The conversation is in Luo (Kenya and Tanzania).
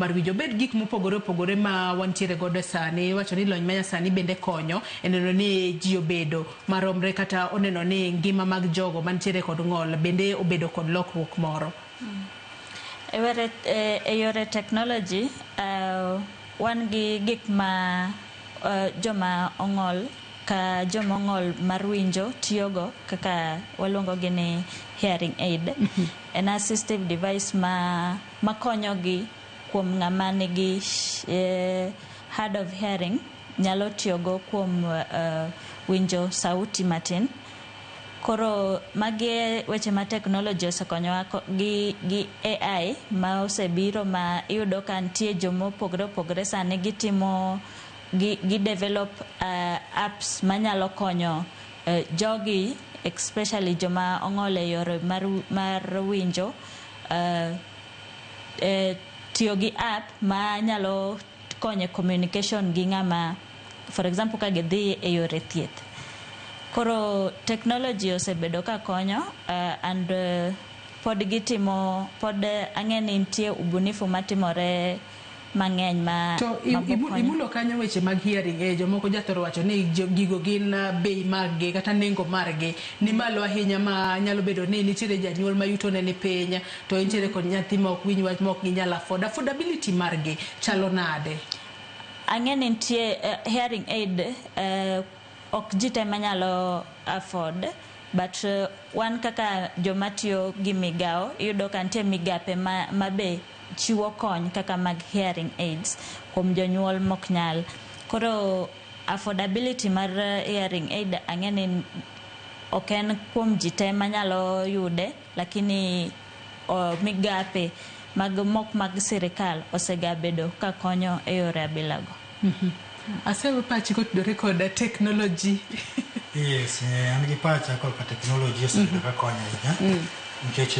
Mar winjo obed gik mopogore opogore ma wantiere godo sani. Iwacho ni lony manyasani bende konyo e neno ni ji obedo maromre kata oneno ni ngima mag jogo mantiere kod ng'ol bende obedo kod lokruok moro. E yore technology, wan gi gik ma joma ong'ol ka joma ong'ol mar winjo tiyogo, kaka waluongo gi ni hearing aid. En assistive device ma makonyogi kuom ng'ama nigi hard of hearing nyalo tiyogo kuom winjo sauti matin. Koro magi e weche ma technology osekonyowa gi AI ma osebiro, ma iyudo ka nitie joma opogore opogore sani gitimo gi develop apps manyalo konyo jogi, especially joma ong'ol e yore mar winjo, tiyo gi app manyalo konyo e communication gi ng'ama, for example, ka gidhi e yore thieth. Koro technology osebedo ka konyo and pod gitimo, pod ang'e ni nitie ubunifu matimore mang'eny ma To imulo kanyo weche mag hearing aid. Jomoko jathoro wacho ni gigo gin bei mag-gi kata nengo margi ni malo ahinya, ma nyalo bedo ni nitiere janyuol ma yuto ne ni piny to entiere kod nyathi ma ok winj wach, ma ok ginyal afford. Affordability margi chalo nade? Ang'e ni nitie hearing aid, ok ji te manyalo afford, but wan kaka joma tiyo gi migao, iyudo ka nitie migape ma be chiwo kony kaka mag hearing aids kuom jonyuol mok nyal. Koro affordability mar hearing aid, ang'e ni ok en kuom ji te manyalo yude, lakini migape mag mok mag sirikal osegabedo ka konyo e yore abilago. Asewe pachi kotudore kod technology. Yes, an gi pacha korka technology osebedo ka konyo ahinya nikech